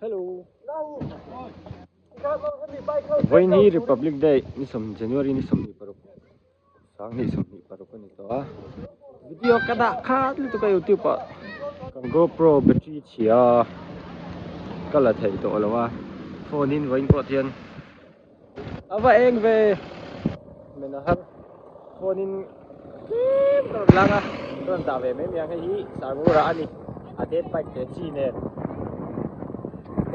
Hello. Vawiin hi Republic Day ni sawm January ni 26 2026 a ni tawh a. Video ka dah khat lutuk a youtube ah kan GoPro battery chhia ka la theih tawh lo a phone in vawiin pawh hian a va eng ve men a har phone in tlem ka rawn lang a ka rawn dah ve mai mai ang hei hi Sangura a ni a dead bike te chi nen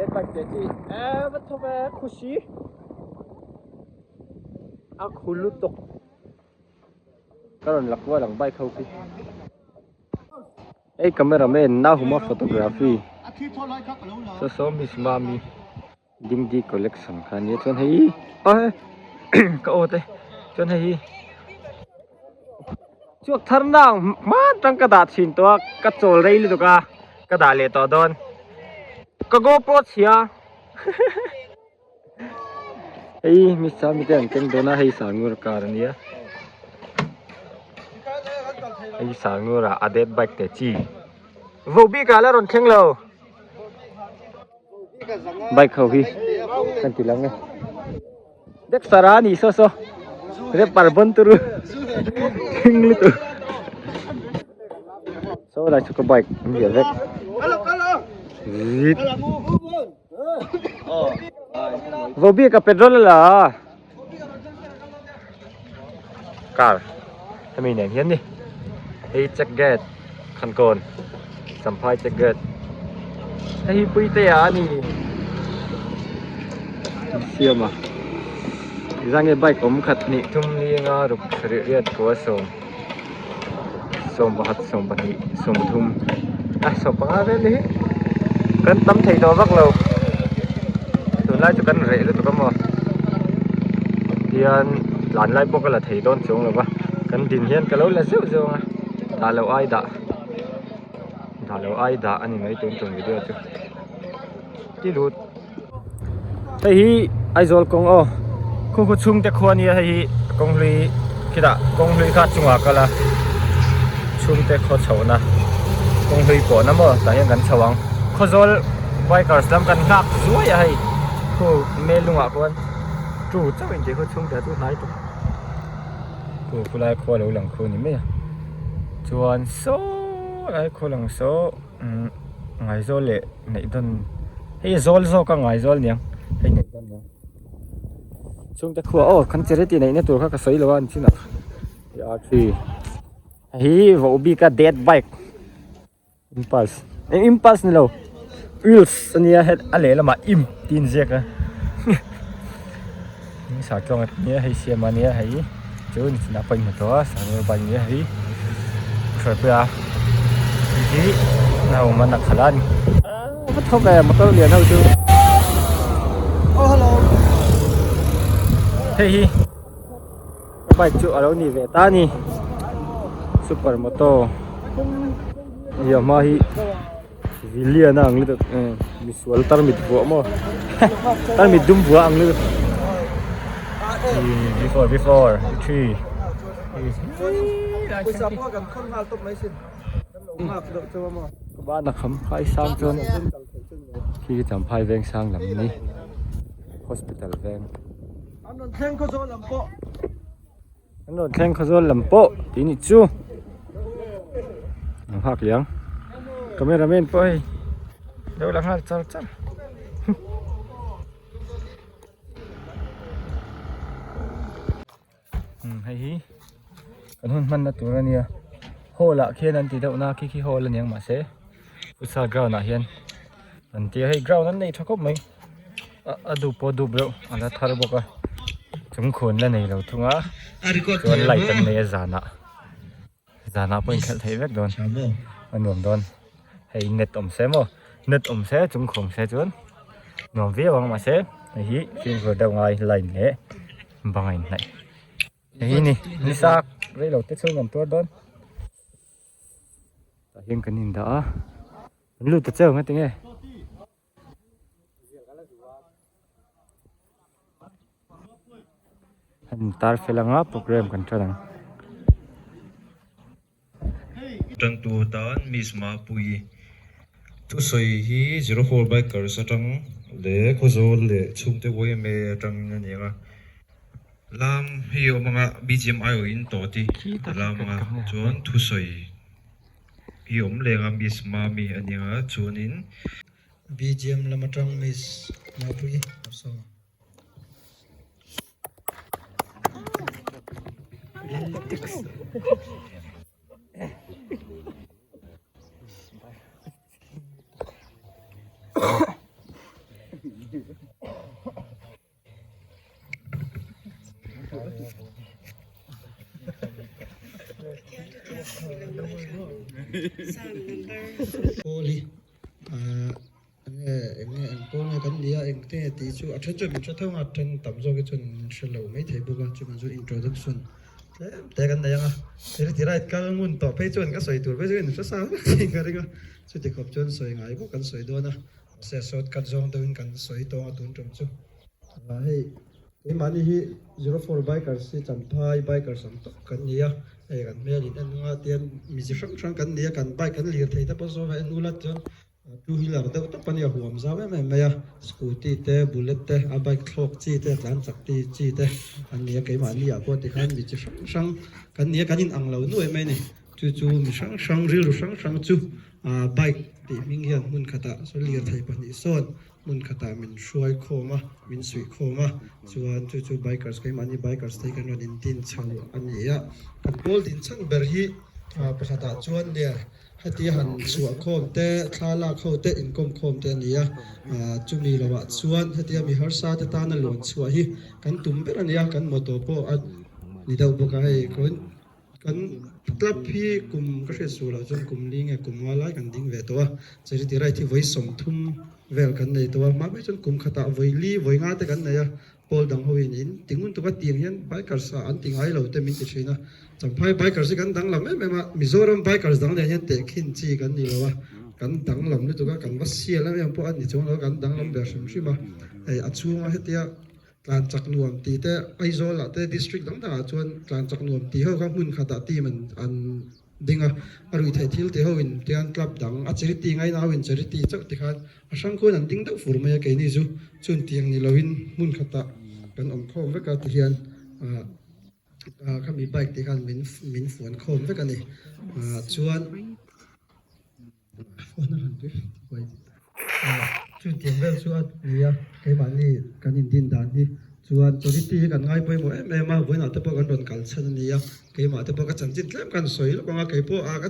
dead bike te chi eee va tho ve khushi a khu lutuk. Ka rawn la kual ang bike ho khi. Hei camera man Nahuma photography saw saw miss Mami Dingdi collection kha ania chuan hei ae ka aw te chuan hei hi chhuak thar na ang hma atang ka dah thin tawh a ka chawl rei lutuk a ka dah leh tawh dawn ka GoPro chhia. Hei mi sami te an keng dawn a hei sangur car ania hei sangur ah a det bike te chi vo bik ah la rawn thleng lo bike ho hi kan ti lang e dexter a ni saw saw rapper bon turu thing lutuk saw lai chu ka bike an ziah vek zit. Vobi ka petrol la car hemi nen hian ni hei check gate khankawn champhai check gate hei hi puitea a ni siam a zange bike awm khat hnih thum li nga ruk sarih riat kua sawm 11 12 13 a 15 vel hi kan tam thei tawh vak lo tunlai chu kan reh lutuk a maw tian tlan lai pawh ka la thei dawn chuang lo va kan din hian ka lo la zeuh zeuh ang a dah loh ai dah dah loh ai dah a ni mai tun tum video chu ti lut. Hei hi Aizawl kawng aw khu khu chhungte khua ania hei hi kawng hlui khitah kawng hlui kha chungah a kal a chhungte khaw chhohna kawng hlui pawhna maw tah hian kan chho ang Khawzawl bikers lam kan nghak zuai a hei khu Melungah khuan tu chauh in tih khu chhungte chu hnai tuk khu khulai khua lo lang khu a ni mai a chuan saw lai khaw lang saw. Umm Ngaizawl leh Neihdawn hei zawl zawk a Ngaizawl niang hei Neihdawn niang chhungte khua aw kan charity neihna tur kha ka sawi lo a an chinah hei R three hei voh bik a dead bike impulse eng impulse ni lo wheels ania het a lehlamah imp tih a inziak a sartawng ania hei siam ania hei chu nichinah pawh inhmu tawh a sartawng bike ania hei hruaipui a hei hi naupang a khalh a ni va tho ve motor lian ho chu hei hi bike chu alo ni ve ta a ni super moto hei a hma hi. Villian a ang lutuk eh misual tarmit vuah maw tarmit dum vuah ang lutuk V four V four V three ban a kham phai sang chuan khi khi champhai veng sang lam ni hospital veng an rawn thleng khawzawl lam pawh tih ni chu ang nghak liang camera man pawh hei lo la nghal char char umm hei hi kan hun hmanna tur a nia hall ah khian an ti deuh na khi khi hall a niang mahse futsal ground ah hian an tia hei ground an nei tha khawp mai. A dup pawh a dup reuh a la thar bawk a chung khuan la nei lo thung a chuan light an nei a zanah zanah pawh inkhelh theih vek dawn a nuam dawn hei net awm se maw net awm se chung khuam se chuan nuam viau ang mahse hei hi fimkhur deuh ngai line leh bang a inhnaih hei hi ni nisa rei lo te chhung kan tuar dawn tah hian kan indah a an lut ta cheu nga tinge. An tar fel anga program kan tan ang. Tangtu tan Miss Mapuii. Thusawi hi 04 Bikers atang leh Khawzawl leh chhungte yma atangin a ni ang a. Lam hei a awm ang a, BGMI awhin tawh ti a lam ang a, chuan thusawi hi a awm leng a, Miss Mami a ni ang a, chuanin. BGM lam atang Miss Mapuii a sawi ang. Pawl hi ahh enge enge eng pawl nge kan nia eng te nge tih chu a then chuan min hre tho ang a then tam zawk hi chuan min hre lo maithei bawk a chuvang chuan introduction tlem te kan nei ang a thil right kal ngun tawh phei chuan ka sawi tur phei chu in hre sa vek thei ka ring a chuti khawp chuan sawi ngai bawk kan sawi dawn a. Mahse shortcut zawng deuhin kan sawi tawng a tun tum chu. Hei keimahni hi 04 bikers hi Champhai bikers ang tawp kan ni a, hei kan hmel in en anga tian mi chi hrang hrang kan ni a, kan bike kan lir thei te pawh saw en ula chuan two wheeler deuh tawp a nia huam zau em em mai a, scooty te bullet te a bike thlawk chi te a tlan chak ti chi te an ni a keimahni ah pawh tikhan mi chi hrang hrang kan ni a kan in ang lo nuai mai a ni. Chu chu mi hrang hrang rilru hrang hrang chu bike tih hming hian hmun khatah saw lirthei pahnih sawn hmun khatah min hruai khawm a min suih khawm a chuan chu chu bikers keimahni bikers te hi kan rawn in din chho a ni a kan pawl din chhan ber hi pakhatah chuan nia hetia han chhuah khawm te thla lak ho te inkawm khawm te a ni a chumi lovah chuan hetia mi harsa te tana lawn chhuah hi kan tum ber a ni a kan motor pawh a ni deuh bawk a hei. Kan club hi kum ka hriat suh loh chuan kum li nge kum nga lai kan ding ve tawh a, charity ride hi vawi 30 vel kan nei tawh a, hma mai chuan kum khatah vawi li vawi nga te kan nei a, pawl dang ho in in ti ngun tuk a tiang hian bikers ah an ti ngai lo te min ti thin a, Champhai bikers hi kan danglam em em a, Mizoram bikers dang nen hian tehkhin chi kan ni lo a, kan danglam lutuk a, kan va sial em em pawh a ni chuang lo a, kan danglam ber hrim hrim a, hei a chhunga hetia Tlan chak nuam tih te Aizawl ah te district dang dang ah chuan tlan chak nuam tih ho kha hmun khat ah team an an ding a, a ruih theih thil ti ho in tian club dang a charity ngaina ho in charity chauh ti khan a hrang khuan an ding deuh fur mai a keini chu chun tiang ni lo in hmun khat ah kan awm khawm vek a ti hian ah ah khami bike te khan min min fuan khawm vek a ni ah chuan. Chutiang vel chu a ni a, keimahni kan indin dan hi chuan charity hi kan ngai pawimawh em em a, vawiinah te pawh kan rawn kal chhan a ni a, keimah te pawh ka chanchin tlem kan sawi lawk ang a, keipawh a ka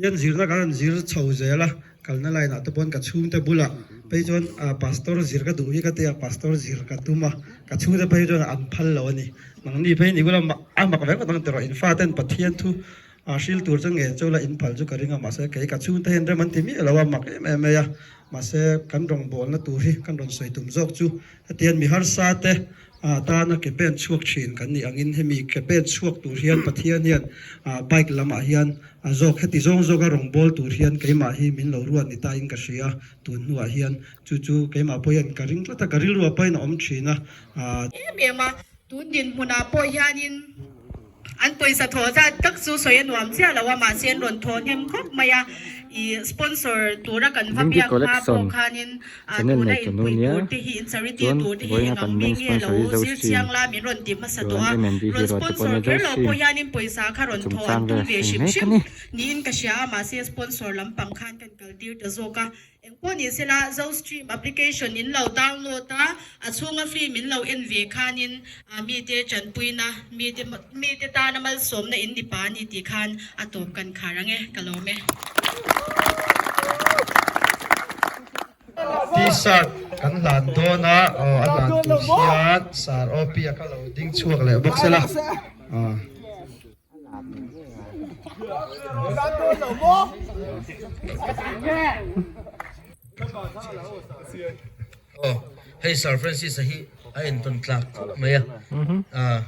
hian zirna kan han zir chho zel a, kalna line ah te pawn ka chhungte bulah phei chuan pastor zir ka duh hi ka tia pastor zir ka tum a, ka chhungte phei chuan an phal lo a ni, nangni phei ni ula a mak vek vek ang tiraw in faten Pathian thu A hril tur chu nge chu la in phal chu ka ring a, mahse kei ka chhungte hian rem an ti miah lo a, mak em em mai a, mahse kan rawngbawlna tur hi kan rawn sawi tum zawk chu hetiang mi harsa te tana ke pen chhuak thin kan nih angin hemi ke pen chhuak tur hian Pathian hian bike lamah hian a zawk heti zawng zawka rawngbâwl tur hian keimah hi min lo ruat ni tain ka hria, tun hnuah hian chu chu keimah pawh hian ka ring tlat a, ka rilruah pawhin a awm thin a. Em em a, tun dinhmunah pawh hianin. An pawisa thawh zat tak chu sawi a nuam chiah lo a, mahse an rawn thawh hnem khawp mai a, ih sponsor tura kan va Dingdi biak hma pawh Collection khanin ah channel tuna nei tunu inpui nia tur te hi in charity chuan tur te hi vawiina eng kan ang mi main nge sponsor lo hi zir Zostream chiang la min rawn ti hmasa tawh chuan a, M&D rawn Hero te pawh sponsor nia kher lo Zostream pawh hianin pawisa kha rawn thawh an chungchang tum vel ve sawi hrim mek a hrim ni. niin ka hria a, mahse sponsor lampang khan kan kal tir ta zawk a. Engpawh ni sela, Zostream application in lo download a, a chhunga film in lo en ve khanin mite tanpuina, mite mite tana malsawmna in ni pa a ni tih khan a tawp kan khar ang e, ka lawm e. T-shirt kan hlan dawn a, aw a hlan tur hian Sir OP a kha lo ding chhuak leh bawk sela. Aw hei Sir Francis a hi a entawn tlak khawp mai a ah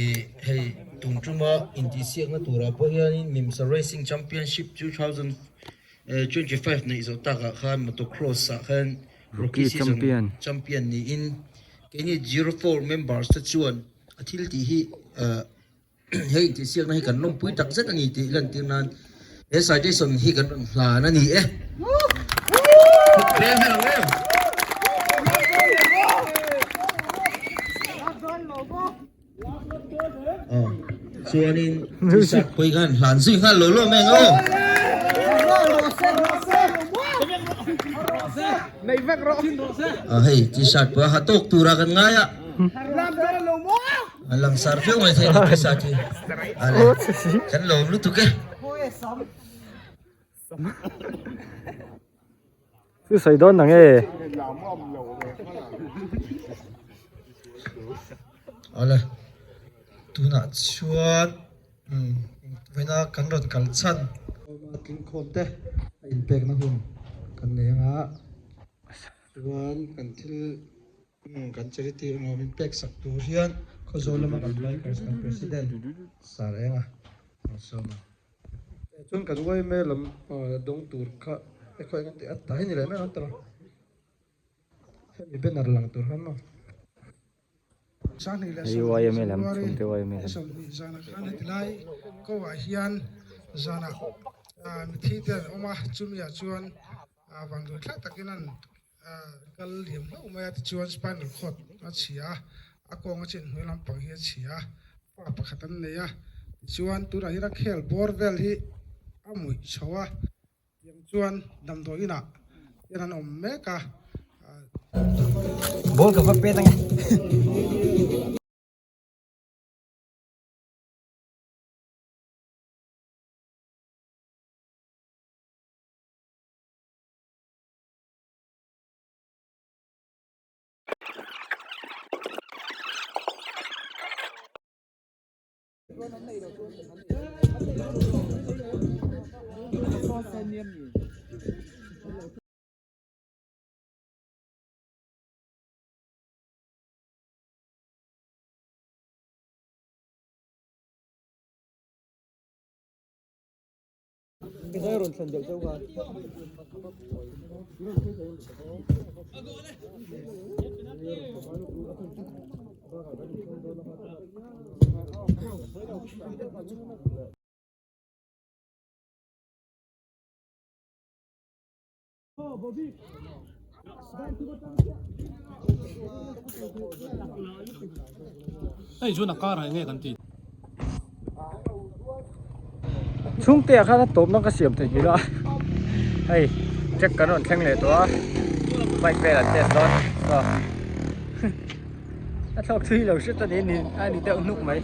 ih hei tun tuma intihsiakna turah pawh hianin Mimsa Racing Championship 2025 neih zawh takah khan motocross ah khan Rookie season champion niin keini 04 members te chuan a thil tih hi ah Hei intihsiakna hi kan lawmpui tak zet a ni tih lantir nan he citation hi kan rawn hlan a ni e. Beng vel ang em. Aw chuanin t-shirt pawh khan hlan zui nghal lo lo mai ang aw. Aw hei t-shirt pawh a ha tawk tura kan ngai a. A langsar viau mai thei a ni t-shirt hi. Ale kan lawm lutuk e. Chu sawi dawn nang e. Awle tunah chuan umm vawiina kan rawn kal chhan awma tlingkhawm te a inpekna hun kan nei anga chuan kan thil umm kan charity emaw min pek sak tur hian Khawzawl lama kan bikers kan president Sir Enga ang sawm a. Chuan kan yma lam dawng tur kha e khaw eng tih a ta hi ni leh mai ang tawh hemi banner lang tur khan maw. Hei yma lam chhungte yma lam. Sawmhnih zanah khan heti lai ko ah hian zanah mithi te an awm a chumi ah chuan vanduai thlak takin an kal liam hlauh mai a tichuan spinal cord a chhia a a kawng a chin hnuai lampang hi a chhia a pa pakhat an nei a tichuan tunah hian a khel bawr vel hi a muih chho a tiang chuan damdawi inah hian an awm mek a. Ball ka va pet ange. Chhungte ah khan a tawpna ka siam thei nghilh a hei track kan rawn thleng leh tawh a bike vel an test dawn aw a thlawk thui lo hret a ni a ni deuh hnuk mai.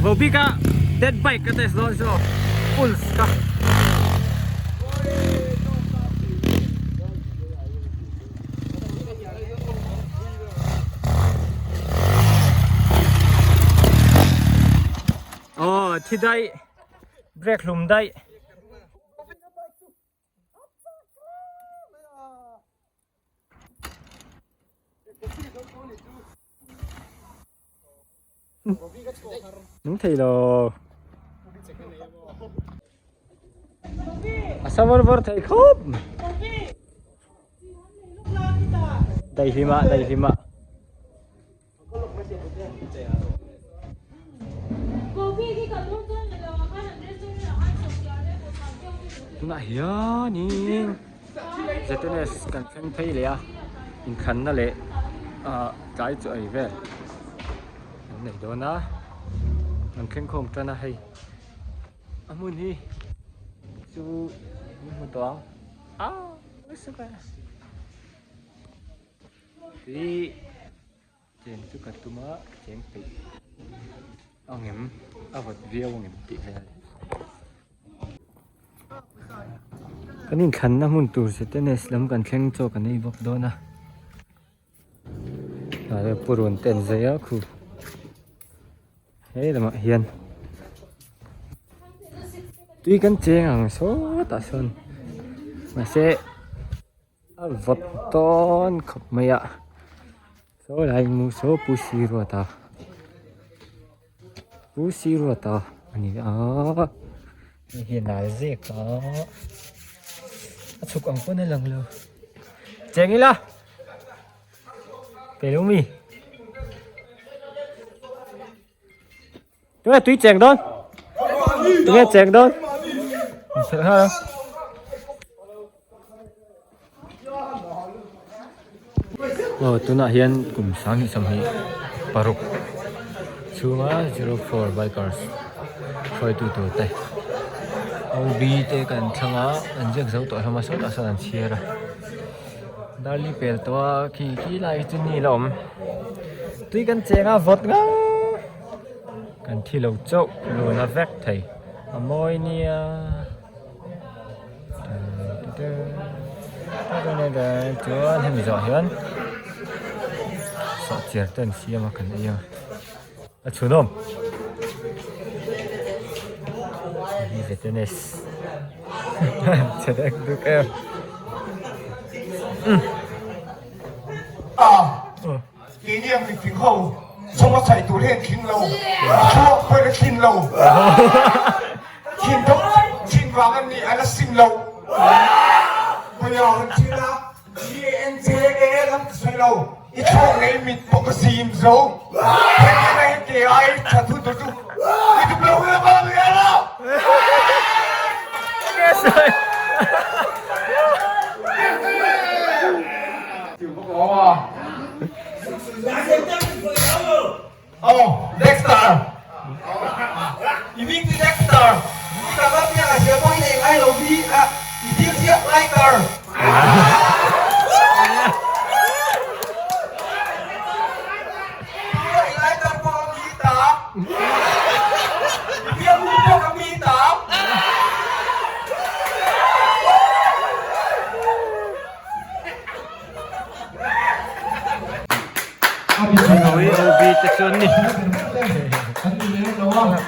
Vo bik a dead bike ka test dawn chu pulse ka Aw thi daih brake hlum daih. Nung thei lo. A sa var var thei khawp. Daihlimah daihlimah. Tunah hianin ZNS kan thleng phei leh a inkhanna leh ah tlai chu ei vel an nei dawn a an thleng khawm tan a hei a hmun hi chu min hmu tawh ang ah nasa mai a. Tui cheng chu ka tum a ka cheng peih ang em a vawt viau ang em tih vel kan inthlanna hmun tur tennis lam kan thleng chaw kan ei bawk dawn a hnai ah purun te an zai a khu he lamah hian tui kan cheng ang sawtah sawn mahse. A vawt dawn khawp mai a saw lai mu saw pu si ruat a pu si ruat a. A ni a hei hi nal zek a a chhuk ang pawn a lang lo cheng ila pe lo mi tunge tui cheng dawn tunge cheng dawn Aw tunah hian kum 2026 chhunga 04 bikers hruaitu tur te OB te kan thlang a an ziak zo tawh hlawm a sawtah sawn an chhiar a darli pel tawh a khi khi lai hi chu ni la awm tui kan cheng a vawt ngang kan thi lo chauh lun a vek thei a mawi nia. Chuan hemi zawh hian sawhchiar te an siam a kan ei a a chhunawm hei hi tennis chhe dek duk em. Keini ang mifing ho chhawng a chhaih tur hian thling lo, chhuak pawhin a thlin lo. Thin deuh thin vang an nih a la sim lo. Kawia han thin a, GNJA lam ka sawi lo, i thluak leh i mit pawh ka zim zo. Hetiang a hi ke ai tha thu tur chu i dup lo em a mi a lo. Oh, Dexter! I hming chu Dexter! I ka ram hian a hria pawh i nei ngai lo hi a, i thil chiah lighter! I lighter pawh a mi ta! I bialnu pawh a mi ta! OB te chuan ni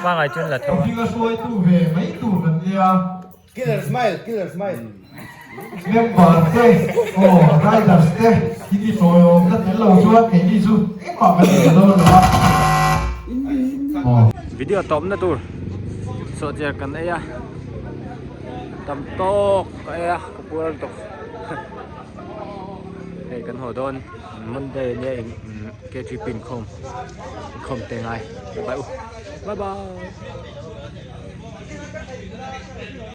pangai chuan la tho a Killer smile killer smile member te aw riders te hi ti tawi awm na tel lo chuan keini chu engmah kan nei dawn lo a aw. Video tawp na tur sawhchiar kan ei a tam tawk ka ei a ka puar lutuk. Hei kan haw dawn Monday ania in KTP inkhawm inkhawm te ngai bye bye u bye bye.